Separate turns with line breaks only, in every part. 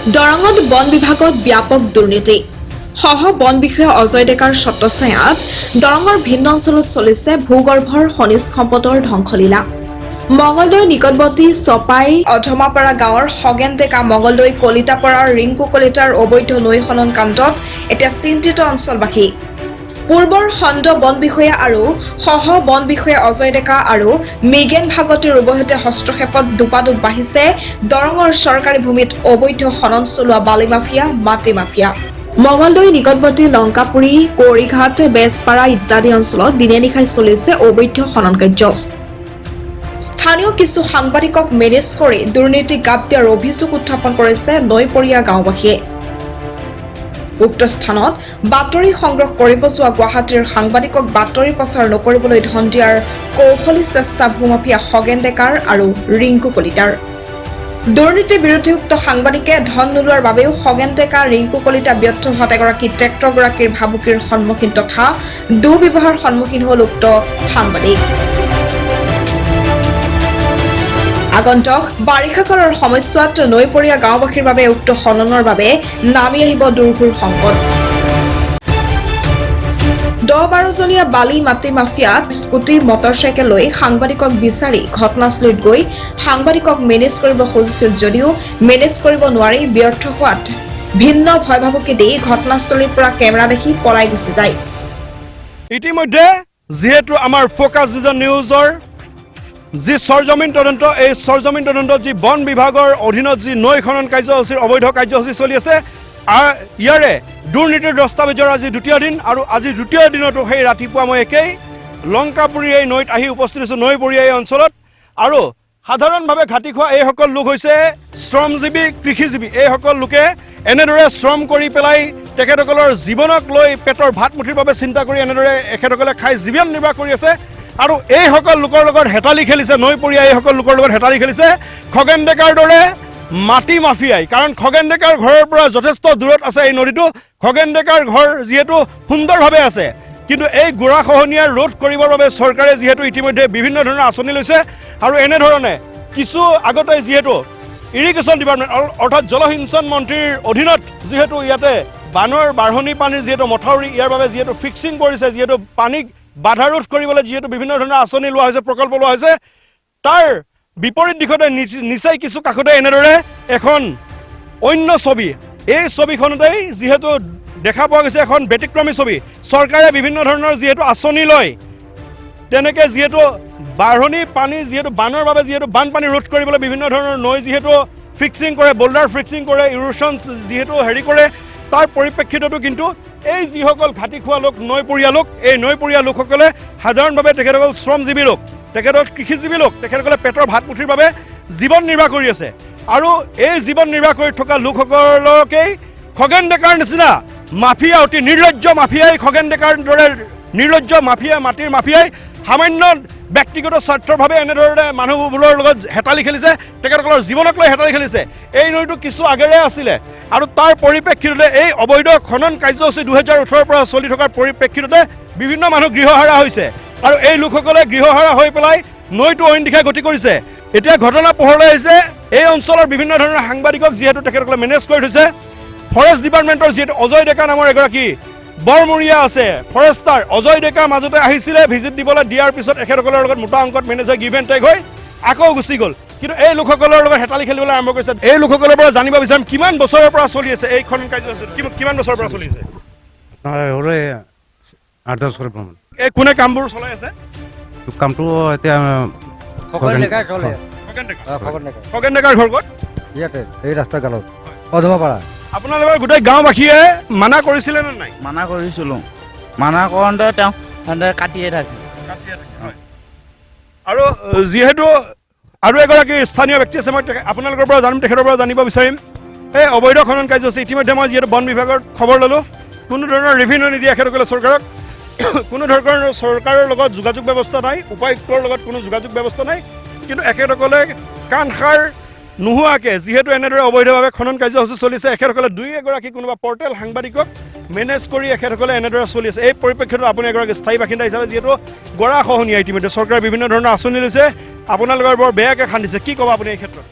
দৰঙত বন বিভাগত ব্যাপক দুৰ্নীতি। সহ বন বিষয়া অজয় ডেকাৰ ছত্ৰছায়াত দৰঙৰ ভিন্ন অঞ্চলত চলিছে ভূগৰ্ভৰ খনিজ সম্পদৰ ধ্বংসলীলা। মঙলদৈ নিকটৱৰ্তী চপাই অধমাপাৰা গাঁৱৰ খগেন ডেকা, মঙলদৈ কলিতাপাৰাৰ ৰিংকু কলিতাৰ অবৈধ নৈ খনন কাণ্ডত এতিয়া চিন্তিত অঞ্চলবাসী। পূৰ্বৰ খণ্ড বন বিষয়া আৰু সহ বন বিষয়া অজয় ডেকা আৰু মৃগেন ভাগৱতীৰ উভয়তে হস্তক্ষেপত দোপাদোপ বাঢ়িছে দৰঙৰ চৰকাৰী ভূমিত অবৈধ খনন চলোৱা বালি মাফিয়া, মাটি মাফিয়া। মঙলদৈ নিকটৱৰ্তী লংকাপুৰী, কৌৰীঘাট, বেজপাৰা ইত্যাদি অঞ্চলত দিনে নিশাই চলিছে অবৈধ খনন কাৰ্য। স্থানীয় কিছু সাংবাদিকক মেনেজ কৰি দুৰ্নীতি গাপ দিয়াৰ অভিযোগ উত্থাপন কৰিছে নৈপৰীয়া গাঁওবাসীয়ে। উক্ত স্থানত বাতৰি সংগ্ৰহ কৰিব যোৱা গুৱাহাটীৰ সাংবাদিকক বাতৰি প্ৰচাৰ নকৰিবলৈ ধন দিয়াৰ কৌশলী চেষ্টা ভূমাফিয়া খগেন ডেকাৰ আৰু ৰিংকু কলিতাৰ। দুৰ্নীতি বিৰোধী উক্ত সাংবাদিকে ধন নোলোৱাৰ বাবেও খগেন ডেকা, ৰিংকু কলিতা ব্যৰ্থ হোৱাত এগৰাকী ট্ৰেক্টৰগৰাকীৰ ভাবুকিৰ সন্মুখীন তথা দুৰ্ব্যৱহাৰৰ সন্মুখীন হ'ল উক্ত সাংবাদিক। আগন্তুক বাৰিষা কালৰ সময়ছোৱাত নৈপৰীয়া গাঁওবাসীৰ বাবে উক্ত খননৰ বাবে নামি আহিব দুৰ্ঘোৰ সংকট। 10-12জনীয়া বালি মাটি মাফিয়াত স্কুটি, মটৰচাইকেল লৈ সাংবাদিকক বিচাৰি ঘটনাস্থলীত গৈ সাংবাদিকক মেনেজ কৰিব খুজিছিল যদিও মেনেজ কৰিব নোৱাৰি ব্যৰ্থ হোৱাত ভিন্ন ভয় ভাবুকি দি ঘটনাস্থলীৰ পৰা কেমেৰা দেখি পলাই গুচি যায়।
ইতিমধ্যে যিহেতু আমাৰ ফ'কাছ ভিজন নিউজৰ যি সৰজমিন তদন্ত, এই সৰজমিন তদন্তত যি বন বিভাগৰ অধীনত যি নৈ খনন কাৰ্যসূচীৰ অবৈধ কাৰ্যসূচী চলি আছে, ইয়াৰে দুৰ্নীতিৰ দস্তাবেজৰ আজি দ্বিতীয় দিন। আৰু আজি দ্বিতীয় দিনতো সেই ৰাতিপুৱা মই একেই লংকাপুৰী এই নৈত আহি উপস্থিত হৈছোঁ, নৈপৰীয়া এই অঞ্চলত। আৰু সাধাৰণভাৱে ঘাটি খোৱা এইসকল লোক হৈছে শ্ৰমজীৱী, কৃষিজীৱী। এইসকল লোকে এনেদৰে শ্ৰম কৰি পেলাই তেখেতসকলৰ জীৱনক লৈ পেটৰ ভাত মুঠিৰ বাবে চিন্তা কৰি এনেদৰে এখেতসকলে খাই জীৱন নিৰ্বাহ কৰি আছে। আৰু এইসকল লোকৰ লগত হেতালি খেলিছে, নৈপৰীয়া এইসকল লোকৰ লগত হেতালি খেলিছে খগেন ডেকাৰ দৰে মাটি মাফিয়াই। কাৰণ খগেন ডেকাৰ ঘৰৰ পৰা যথেষ্ট দূৰত আছে এই নদীটো। খগেন ডেকাৰ ঘৰ যিহেতু সুন্দৰভাৱে আছে, কিন্তু এই গৰাখহনীয়া ৰোধ কৰিবৰ বাবে চৰকাৰে যিহেতু ইতিমধ্যে বিভিন্ন ধৰণৰ আঁচনি লৈছে আৰু এনেধৰণে কিছু আগতে যিহেতু ইৰিগেশ্যন ডিপাৰ্টমেণ্ট অৰ্থাৎ জলসিঞ্চন মন্ত্ৰীৰ অধীনত যিহেতু ইয়াতে বানৰ বাঢ়নী পানীৰ যিহেতু মথাউৰি, ইয়াৰ বাবে যিহেতু ফিক্সিং কৰিছে, যিহেতু পানীক বাধাৰোধ কৰিবলৈ যিহেতু বিভিন্ন ধৰণৰ আঁচনি লোৱা হৈছে, প্ৰকল্প লোৱা হৈছে, তাৰ বিপৰীত দিশতে নিচাই কিছু কাষতে এনেদৰে এখন অন্য ছবি। এই ছবিখনতেই যিহেতু দেখা পোৱা গৈছে এখন ব্যতিক্ৰমী ছবি। চৰকাৰে বিভিন্ন ধৰণৰ যিহেতু আঁচনি লয়, তেনেকৈ যিহেতু বাঢ়নী পানী, যিহেতু বানৰ বাবে যিহেতু বানপানী ৰোধ কৰিবলৈ বিভিন্ন ধৰণৰ নৈ যিহেতু ফিক্সিং কৰে, বল্ডাৰ ফিক্সিং কৰে, ইৰোশ্যন যিহেতু হেৰি কৰে, তাৰ পৰিপ্ৰেক্ষিততো কিন্তু এই যিসকল ঘাটি খোৱা লোক, নৈপৰীয়া লোক, এই নৈপৰীয়া লোকসকলে সাধাৰণভাৱে তেখেতসকল শ্ৰমজীৱী লোক, তেখেতসকল কৃষিজীৱী লোক, তেখেতসকলে পেটৰ ভাত মুঠিৰ বাবে জীৱন নিৰ্বাহ কৰি আছে। আৰু এই জীৱন নিৰ্বাহ কৰি থকা লোকসকলকেই খগেন ডেকাৰ নিচিনা মাফিয়া, অতি নিৰ্লজ্জ মাফিয়াই, খগেন ডেকাৰ দৰে নিৰ্লজ্জ মাফিয়া, মাটিৰ মাফিয়াই সামান্য ব্যক্তিগত স্বাৰ্থৰ বাবে এনেধৰণে মানুহবোৰৰ লগত হেতালি খেলিছে, তেখেতসকলৰ জীৱনক লৈ হেতালি খেলিছে। এই নৈটো কিছু আগেৰে আছিলে আৰু তাৰ পৰিপ্ৰেক্ষিততে এই অবৈধ খনন কাৰ্যসূচী 2018ৰ পৰা চলি থকাৰ পৰিপ্ৰেক্ষিততে বিভিন্ন মানুহ গৃহহাৰা হৈছে আৰু এই লোকসকলে গৃহহাৰা হৈ পেলাই নৈটো অইন দিশে গতি কৰিছে। এতিয়া ঘটনা পোহৰলৈ আহিছে। এই অঞ্চলৰ বিভিন্ন ধৰণৰ সাংবাদিকক যিহেতু তেখেতসকলে মেনেজ কৰি থৈছে, ফৰেষ্ট ডিপাৰ্টমেণ্টৰ যিহেতু অজয় ডেকা নামৰ এগৰাকী বৰমূৰীয়া আছে, ফৰেষ্টাৰ অজয় ডেকা মাজতে আহিছিলে ভিজিট দিবলৈ, দিয়াৰ পিছত এখেতসকলৰ লগত মোটা অংকত মেনেজ হৈ গিভ এণ্ড টেক হৈ আকৌ গুচি গ'ল। কিন্তু এই লোকসকলৰ লগত হেতালি খেলিবলৈ আৰম্ভ কৰিছে। এই লোকসকলৰ পৰা জানিব বিচাৰিম কিমান বছৰৰ পৰা চলি আছে এই খনন কাৰ্যসূচী, কিমান বছৰৰ পৰা চলি আছে?
হ'লে 8-10 বছৰ মান।
এই কোনে কামবোৰ চলাই আছে?
কামটো এতিয়া
খগেন ডেকাই চলে।
খগেন ডেকা।
খগেন ডেকা।
খগেন ডেকাৰ ঘৰ ক'ত?
ইয়াতে এই ৰাস্তাৰ গালত, অধমাপাৰা।
আপোনালোকৰ গোটেই গাঁওবাসীয়ে মানা কৰিছিলে নে নাই?
মানা কৰিছিলোঁ, মানা কৰোঁতে তেওঁ সিহঁতে কাটিয়ে থাকে।
আৰু যিহেতু আৰু এগৰাকী স্থানীয় ব্যক্তি আছে, মই আপোনালোকৰ পৰা জানিম, তেখেতৰ পৰা জানিব বিচাৰিম। এই অবৈধ খনন কাৰ্যসূচী ইতিমধ্যে মই যিহেতু বন বিভাগৰ খবৰ ল'লোঁ, কোনো ধৰণৰ ৰেভিনিউ নিদিয়ে এখেতসকলে চৰকাৰক, কোনো ধৰণৰ চৰকাৰৰ লগত যোগাযোগ ব্যৱস্থা নাই, উপায়ুক্তৰ লগত কোনো যোগাযোগ ব্যৱস্থা নাই। কিন্তু এখেতসকলে কাণসাৰ নোহোৱাকৈ যিহেতু এনেদৰে অবৈধভাৱে খনন কাৰ্যসূচী চলিছে, এখেতসকলে দুই এগৰাকী কোনোবা পৰ্টেল সাংবাদিকক মেনেজ কৰি এখেতসকলে এনেদৰে চলি আছে। এই পৰিপ্ৰেক্ষিতত আপুনি এগৰাকী স্থায়ী বাসিন্দা হিচাপে যিহেতু গৰাখহনীয়া ইতিমধ্যে চৰকাৰে বিভিন্ন ধৰণৰ আঁচনি লৈছে, আপোনালোকৰ বৰ বেয়াকৈ খান্দিছে, কি ক'ব আপুনি এই ক্ষেত্ৰত?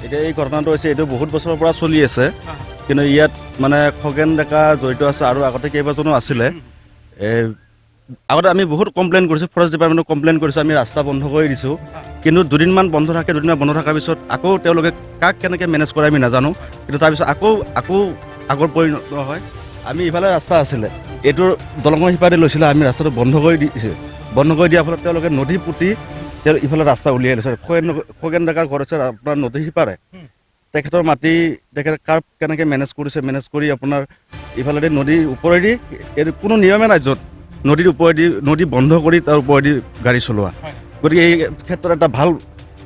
এতিয়া এই ঘটনাটো হৈছে, এইটো বহুত বছৰৰ পৰা চলি আছে, কিন্তু ইয়াত মানে খগেন ডেকা জড়িত আছে আৰু আগতে কেইবাজনো আছিলে। এই আগতে আমি বহুত কমপ্লেইন কৰিছোঁ, ফৰেষ্ট ডিপাৰ্টমেণ্টক কমপ্লেইন কৰিছোঁ, আমি ৰাস্তা বন্ধ কৰি দিছোঁ, কিন্তু দুদিনমান বন্ধ থাকে, দুদিনমান বন্ধ থকাৰ পিছত আকৌ তেওঁলোকে কাক কেনেকৈ মেনেজ কৰে আমি নাজানো, কিন্তু তাৰপিছত আকৌ আকৌ আগৰ পৰিণত হয়। আমি ইফালে ৰাস্তা আছিলে, এইটোৰ দলঙৰ সিপাৰে লৈছিলে, আমি ৰাস্তাটো বন্ধ কৰি দিছে। বন্ধ কৰি দিয়াৰ ফলত তেওঁলোকে নদী পুতি তেওঁ ইফালে ৰাস্তা উলিয়াই লৈছে। খগেন ডেকাৰ ঘৰ আছে আপোনাৰ নদীৰ সিপাৰে, তেখেতৰ মাটি তেখেতে কাৰ কেনেকৈ মেনেজ কৰিছে, মেনেজ কৰি আপোনাৰ ইফালেদি নদীৰ ওপৰেদি, এইটো কোনো নিয়মে নাই, য'ত নদীৰ ওপৰেদি নদী বন্ধ কৰি তাৰ ওপৰেদি গাড়ী চলোৱা। গতিকে এই ক্ষেত্ৰত এটা ভাল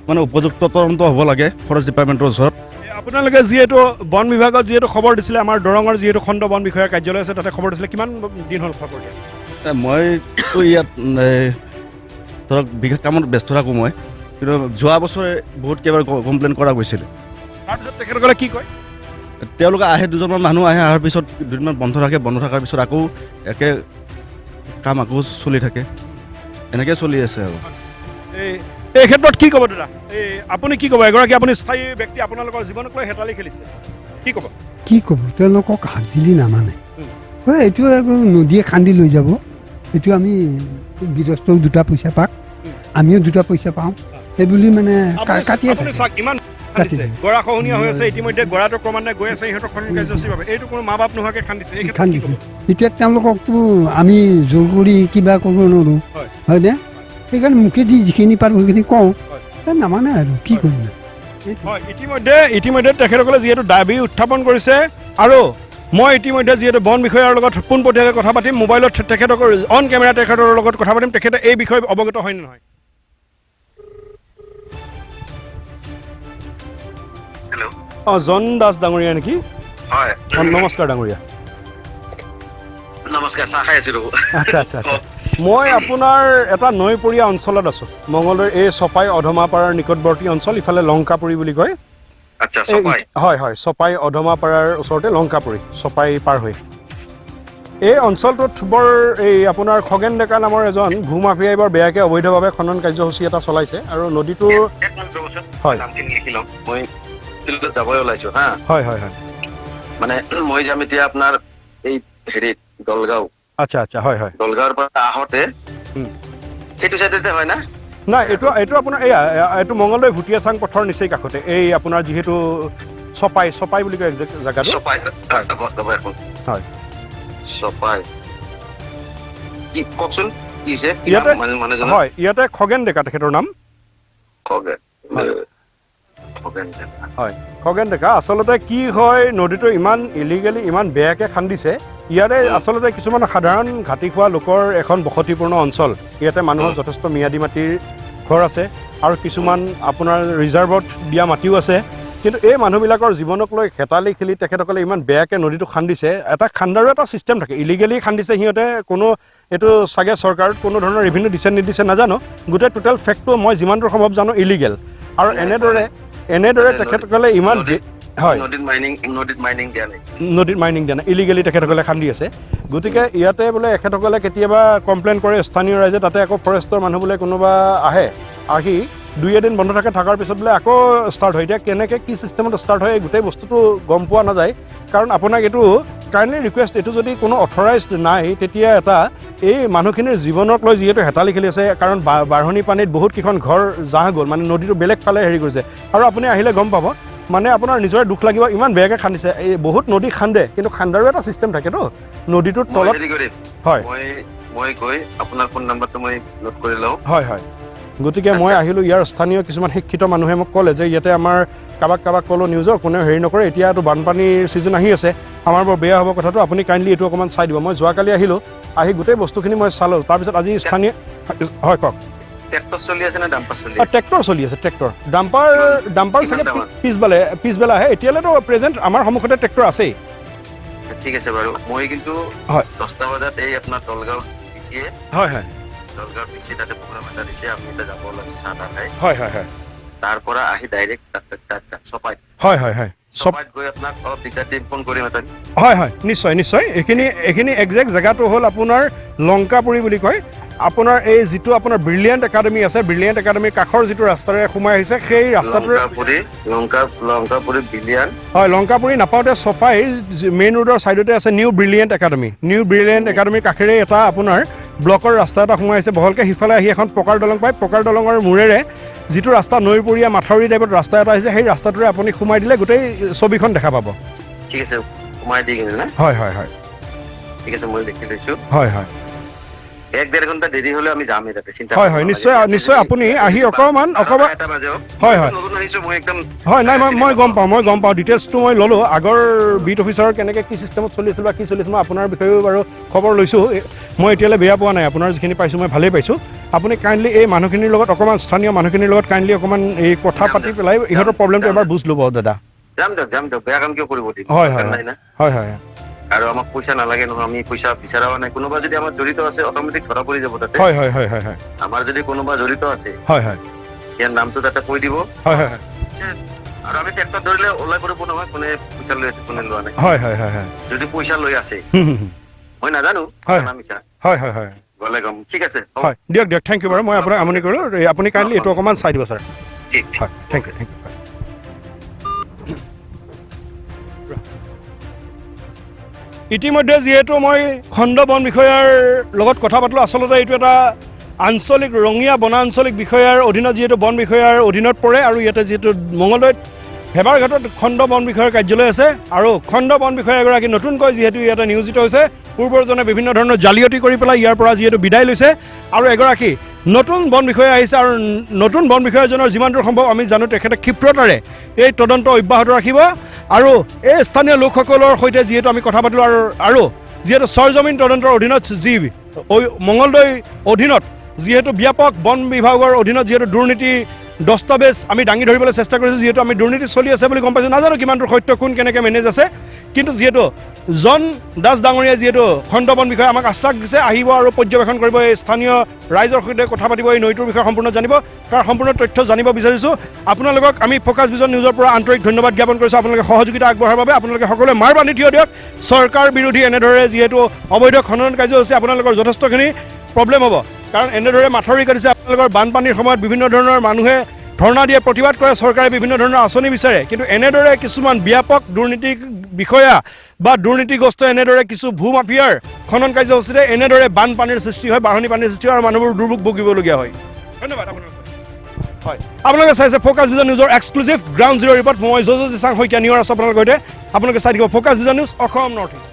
মানে উপযুক্ত তদন্ত হ'ব লাগে ফৰেষ্ট ডিপাৰ্টমেণ্টৰ ওচৰত।
আপোনালোকে যিহেতু বন বিভাগত যিহেতু খবৰ দিছিলে, আমাৰ দৰঙৰ যিহেতু খণ্ড বন বিষয়াৰ কাৰ্যালয় আছে তাতে খবৰ দিছিলে, কিমান দিন হ'ল খবৰ দিয়া?
মইতো ইয়াত ধৰক বিশেষ কামত ব্যস্ত থাকোঁ মই, কিন্তু যোৱা বছৰে বহুত কেইবাৰ কমপ্লেইন কৰা গৈছিলে।
তাৰপিছত তেখেতসকলে কি কয়?
তেওঁলোকে আহে, দুজনমান মানুহ আহে, অহাৰ পিছত দুদিনমান বন্ধ থাকে, বন্ধ থকাৰ পিছত আকৌ একে কাম আকৌ চলি থাকে, এনেকৈ চলি আছে। আৰু
এই ক্ষেত্ৰত কি ক'ব দাদা, এই আপুনি কি ক'ব? এগৰাকী আপুনি স্থায়ী ব্যক্তি, আপোনালোকৰ জীৱনক লৈ হেতালি খেলিছে, কি ক'ব?
কি ক'ব, তেওঁলোকক হাত দিলি নামানে, এইটো আৰু নদীয়ে খান্দি লৈ যাব, এইটো আমি গৃহস্থও দুটা পইচা পাক, আমিও দুটা পইচা পাওঁ, সেইবুলি মানে কাটিয়ে থাকে।
ইমান গৰাখহনীয়া হৈ আছে ইতিমধ্যে, গৰাটো ক্ৰমান্বয়ে গৈ আছে ইহঁতৰ খনন কাৰ্যসূচীৰ বাবে, এইটো কোনো মা বাপ নোহোৱাকৈ খান্দিছে,
খান্দিছে। এতিয়া তেওঁলোককতো আমি জোৰ কৰি কিবা কৰিব নোৱাৰোঁ, হয়নে? সেইকাৰণে মুখেদি যিখিনি পাৰোঁ সেইখিনি কওঁ, নামানে আৰু কি কৰিম।
হয়, ইতিমধ্যে তেখেতসকলে যিহেতু দাবী উত্থাপন কৰিছে, আৰু মই ইতিমধ্যে যিহেতু বন বিষয়াৰ লগত পোনপটীয়াকৈ কথা পাতিম, মোবাইলত তেখেতকৰ অন কেমেৰা তেখেতৰ লগত কথা পাতিম, তেখেতে এই বিষয়ে অৱগত হয় নে নহয়। অঁ, জন দাস ডাঙৰীয়া নেকি?
হয়,
নমস্কাৰ ডাঙৰীয়া।
নমস্কাৰ, চাহ খাই আছিলোঁ।
আচ্ছা আচ্ছা আচ্ছা, মই আপোনাৰ এটা নৈপৰীয়া অঞ্চলত আছোঁ, মঙলদৈৰ এই চপাই অধমাপাৰাৰ নিকটৱৰ্তী অঞ্চল, ইফালে লংকাপুৰী বুলি কয়। হয় হয়, চপাই অধমাপাৰাৰ ওচৰতে লংকাপুৰী, চপাই পাৰ হৈ এই অঞ্চলটোত বৰ এই আপোনাৰ খগেন ডেকা নামৰ এজন ভূমাফিয়াই বৰ বেয়াকৈ অবৈধভাৱে খনন কাৰ্যসূচী এটা চলাইছে আৰু নদীটোৰ। হয়,
যাবই ওলাইছো। হা,
হয় হয় হয়,
মানে মই যাম এতিয়া আপোনাৰ এই হেৰিত দলগাঁও।
আচ্ছা আচ্ছা, হয় হয়,
দলগাঁৱৰ পৰা আহোঁতে সেইটো চাইডতে হয় না?
নাই, এইটো এইটো আপোনাৰ এইয়া এইটো মঙলদৈ ভুটীয়াচাং পথৰ নিচেই কাষতে, এই আপোনাৰ যিহেতু চপাই, চপাই বুলি কয় জেগাটো।
চপাই,
হয়,
চপাই। কি কওকচোন, কি হৈছে
ইয়াতে? হয়, ইয়াতে খগেন ডেকা তেখেতৰ নাম।
খগেন,
হয়, খগেন ডেকা। আচলতে কি হয়, নদীটো ইমান ইলিগেলি ইমান বেয়াকৈ খান্দিছে, ইয়াৰে আচলতে কিছুমান সাধাৰণ ঘাটি খোৱা লোকৰ এখন বসতিপূৰ্ণ অঞ্চল, ইয়াতে মানুহৰ যথেষ্ট ম্যাদী মাটিৰ ঘৰ আছে আৰু কিছুমান আপোনাৰ ৰিজাৰ্ভত দিয়া মাটিও আছে, কিন্তু এই মানুহবিলাকৰ জীৱনক লৈ হেতালি খেলি তেখেতসকলে ইমান বেয়াকৈ নদীটো খান্দিছে। এটা খান্দাৰো এটা ছিষ্টেম থাকে, ইলিগেলি খান্দিছে সিহঁতে, কোনো এইটো চাগে চৰকাৰত কোনো ধৰণৰ ৰেভিনিউ দিছে নিদিছে নাজানো, গোটেই টোটেল ফেক্টটো মই যিমান দূৰ সম্ভৱ জানো ইলিগেল। আৰু এনেদৰে তেখেতসকলে ইমান, হয়,
নদীত মাইনিং
দিয়া নাই, ইলিগেলি তেখেতসকলে খান্দি আছে। গতিকে ইয়াতে বোলে এখেতসকলে কেতিয়াবা কমপ্লেইন কৰে স্থানীয় ৰাইজে, তাতে আকৌ ফৰেষ্টৰ মানুহ বোলে কোনোবা আহে, আহি দুই এদিন বন্ধ থাকে, থকাৰ পিছত বোলে আকৌ ষ্টাৰ্ট হয়। এতিয়া কেনেকৈ কি ছিষ্টেমত ষ্টাৰ্ট হয় এই গোটেই বস্তুটো গম পোৱা নাযায়। কাৰণ আপোনাক এইটো কাইণ্ডলি ৰিকুৱেষ্ট, এইটো যদি কোনো অথৰাইজড নাই তেতিয়া এটা এই মানুহখিনিৰ জীৱনক লৈ যিহেতু হেতালি খেলি আছে, কাৰণ বাঢ়নী পানীত বহুতকেইখন ঘৰ জাহ গ'ল, মানে নদীটো বেলেগ ফালে হেৰি কৰিছে। আৰু আপুনি আহিলে গম পাব, মানে আপোনাৰ নিজৰে দুখ লাগিব, ইমান বেয়াকৈ খান্দিছে। এই বহুত নদী খান্দে, কিন্তু খান্দাৰো এটা ছিষ্টেম থাকেতো, নদীটোৰ তলত। হয়,
মই গৈ আপোনাৰ ফোন নাম্বাৰটো মই নোট কৰি লওঁ।
হয় হয়, গতিকে মই আহিলোঁ, ইয়াৰ স্থানীয় কিছুমান শিক্ষিত মানুহে মোক ক'লে যে ইয়াতে আমাৰ কাৰোবাক কাৰোবাক ক'লোঁ নিউজৰ, কোনেও হেৰি নকৰে, এতিয়াতো বানপানীৰ ছিজন আহি আছে, আমাৰ বৰ বেয়া হ'ব কথাটো, আপুনি কাইণ্ডলি এইটো অকণমান চাই দিব। মই যোৱাকালি আহিলোঁ, আহি গোটেই বস্তুখিনি মই চালোঁ, তাৰপিছত আজি স্থানীয়, হয় কওক।
ট্ৰেক্টৰ চলি আছে নে ডাম্পাৰ চলি?
ট্ৰেক্টৰ চলি আছে, ট্ৰেক্টৰ, ডাম্পাৰ চাগে পিছবেলা আহে। এতিয়ালৈতো প্ৰেজেণ্ট আমাৰ সন্মুখতে ট্ৰেক্টৰ আছেই।
ঠিক আছে বাৰু, মই কিন্তু 10টা বজাত এই আপোনাৰ দলগাঁও পিছিয়ে,
হয় হয়,
দলগাঁও পিছিয়ে তাতে প্ৰগ্ৰাম এটা দিছে, আমি এটা যাব লাগে চাহ তাহ খাই।
হয় হয় হয়,
তাৰ পৰা আহি ডাইৰেক্ট তাত চপাই,
হয় হয় হয়,
চপাইত গৈ আপোনাক অলপ দিগদাৰ দিম, ফোন কৰিম এটা।
হয় হয়, নিশ্চয় নিশ্চয়। এইখিনি একজেক্ট জেগাটো হ'ল আপোনাৰ লংকাপুৰী বুলি কয়। আপোনাৰ এই যিটো আপোনাৰ ব্ৰিলিয়েণ্ট একাডেমি আছে, ব্ৰিলিয়েণ্ট একাডেমিৰ কাষৰ যিটো ৰাস্তাৰে সোমাই আহিছে, সেই ৰাস্তাটোৰে
লংকাপুৰী ব্ৰিলিয়ান।
হয়, লংকাপুৰী নাপাওঁতে চপাইৰ মেইন ৰোডৰ ছাইডতে আছে new brilliant academy. New brilliant একাডেমিৰ কাষেৰে এটা আপোনাৰ ব্লকৰ ৰাস্তা এটা সোমাই আহিছে বহলকৈ। সিফালে আহি এখন পকাৰ দলং পায়। পকাৰ দলঙৰ মূৰেৰে যিটো ৰাস্তা নৈপৰীয়া মাথাউৰি টাইপত ৰাস্তা এটা আহিছে, সেই ৰাস্তাটোৰে আপুনি সোমাই দিলে গোটেই ছবিখন দেখা পাব।
ঠিক আছে, সোমাই দি কিনে না?
হয় হয় হয়,
ঠিক আছে, মই লিখি লৈছোঁ।
হয় হয়,
1-1.5 ঘণ্টা দেৰি হ'লে আমি যামেই তাতে, চিন্তা
হয় হয়, নিশ্চয় নিশ্চয়। আপুনি আহি অকণমান অকণমান হয় হয় হয়, নাই মই গম পাওঁ, মই গম পাওঁ, ডিটেইলছটো মই ল'লোঁ। আগৰ বিট অফিচাৰৰ কেনেকৈ কি চিষ্টেমত চলি আছিল বা কি চলিছিল মই আপোনাৰ বিষয়েও বাৰু খবৰ লৈছোঁ। মই এতিয়ালৈ বেয়া পোৱা নাই, আপোনাৰ যিখিনি পাইছোঁ মই ভালেই পাইছোঁ। আপুনি কাইণ্ডলি এই মানুহখিনিৰ লগত অকণমান, স্থানীয় মানুহখিনিৰ লগত কাইণ্ডলি অকণমান এই কথা পাতি পেলাই ইহঁতৰ প্ৰব্লেমটো এবাৰ বুজ ল'ব দাদা।
যাম দিয়ক, যাম দিয়ক, বেয়া কাম কিয় কৰিব দিম?
হয় হয় হয় হয়,
আৰু আমাক পইচা নালাগে নহয়, আমি পইচা বিচাৰাও নাই। কোনোবা যদি আমাৰ জড়িত আছে অট'মেটিক ধৰা পৰি যাব তাতে।
হয় হয় হয় হয় হয়,
আমাৰ যদি কোনোবা জড়িত আছে,
হয় হয়,
ইয়াৰ নামটো তাতে কৈ দিব।
হয় হয়,
আৰু আমি ট্ৰেক্টৰ ধৰিলে ওলাই পৰিব নহয়, কোনে পইচা লৈ আছে কোনে লোৱা নাই।
হয় হয় হয় হয়,
যদি পইচা লৈ আছে মই নাজানো,
হয় হয় হয়,
গ'লে গম। ঠিক আছে,
হয় দিয়ক দিয়ক, thank U বাৰু, মই আপোনাক আমনি কৰিলোঁ। আপুনি কাইণ্ডলি এইটো অকণমান চাই দিব ছাৰ।
ঠিক,
হয়, thank U, thank U. ইতিমধ্যে যিহেতু মই খণ্ড বন বিষয়াৰ লগত কথা পাতিলোঁ, আচলতে এইটো এটা আঞ্চলিক ৰঙীয়া বনাঞ্চলিক বিষয়াৰ অধীনত, যিহেতু বন বিষয়াৰ অধীনত পৰে আৰু ইয়াতে যিহেতু মঙলদৈত ভেবাৰঘাটত খণ্ড বন বিষয়াৰ কাৰ্যালয় আছে আৰু খণ্ড বন বিষয়া এগৰাকী নতুনকৈ যিহেতু ইয়াতে নিয়োজিত হৈছে, পূৰ্বৰজনে বিভিন্ন ধৰণৰ জালিয়াতি কৰি পেলাই ইয়াৰ পৰা যিহেতু বিদায় লৈছে আৰু এগৰাকী নতুন বন বিষয়া আহিছে আৰু নতুন বন বিষয়াজনৰ যিমান দূৰ সম্ভৱ আমি জানো তেখেতে ক্ষিপ্ৰতাৰে এই তদন্ত অব্যাহত ৰাখিব। আৰু এই স্থানীয় লোকসকলৰ সৈতে যিহেতু আমি কথা পাতিলোঁ আৰু যিহেতু চৰজমিন তদন্তৰ অধীনত যি মঙলদৈ অধীনত যিহেতু ব্যাপক বন বিভাগৰ অধীনত যিহেতু দুৰ্নীতি দস্তাবেজ আমি দাঙি ধৰিবলৈ চেষ্টা কৰিছোঁ, যিহেতু আমি দুৰ্নীতি চলি আছে বুলি গম পাইছোঁ, নাজানো কিমান দূৰ সত্য, কোন কেনেকৈ মেনেজ আছে, কিন্তু যিহেতু জন দাস ডাঙৰীয়াই যিহেতু খণ্ড বন বিষয়ে আমাক আশ্বাস দিছে, আহিব আৰু পৰ্যবেক্ষণ কৰিব, এই স্থানীয় ৰাইজৰ সৈতে কথা পাতিব, এই নৈটোৰ বিষয়ে সম্পূৰ্ণ জানিব, তাৰ সম্পূৰ্ণ তথ্য জানিব বিচাৰিছোঁ। আপোনালোকক আমি ফ'কাছ ভিজন নিউজৰ পৰা আন্তৰিক ধন্যবাদ জ্ঞাপন কৰিছোঁ আপোনালোকে সহযোগিতা আগবঢ়াৰ বাবে। আপোনালোকে সকলোৱে মাৰ বান্ধি থিয় দিয়ক, চৰকাৰ বিৰোধী এনেদৰে যিহেতু অবৈধ খনন কাৰ্যসূচী আপোনালোকৰ যথেষ্টখিনি প্ৰব্লেম হ'ব, কাৰণ এনেদৰে মাথাউৰি কাটিছে আপোনালোকৰ বানপানীৰ সময়ত বিভিন্ন ধৰণৰ মানুহে ধৰ্ণা দিয়ে, প্ৰতিবাদ কৰে, চৰকাৰে বিভিন্ন ধৰণৰ আঁচনি বিচাৰে, কিন্তু এনেদৰে কিছুমান ব্যাপক দুৰ্নীতি বিষয়া বা দুৰ্নীতিগ্ৰস্ত এনেদৰে কিছু ভূ মাফিয়াৰ খনন কাৰ্যসূচীৰে এনেদৰে বানপানীৰ সৃষ্টি হয়, বাঢ়নী পানীৰ সৃষ্টি হয় আৰু মানুহবোৰ দুৰ্ভোগ ভুগিবলগীয়া হয়। ধন্যবাদ আপোনালোক। হয়, আপোনালোকে চাইছে ফ'কাছ ভিজন নিউজৰ এক্সক্লুচিভ গ্ৰাউণ্ড জিৰ' ৰিপৰ্ট। মই জজ জিচাং শইকীয়া নিউৰ আছোঁ আপোনালোকৰ সৈতে। আপোনালোকে চাই থাকিব focus vision news, Assam north east.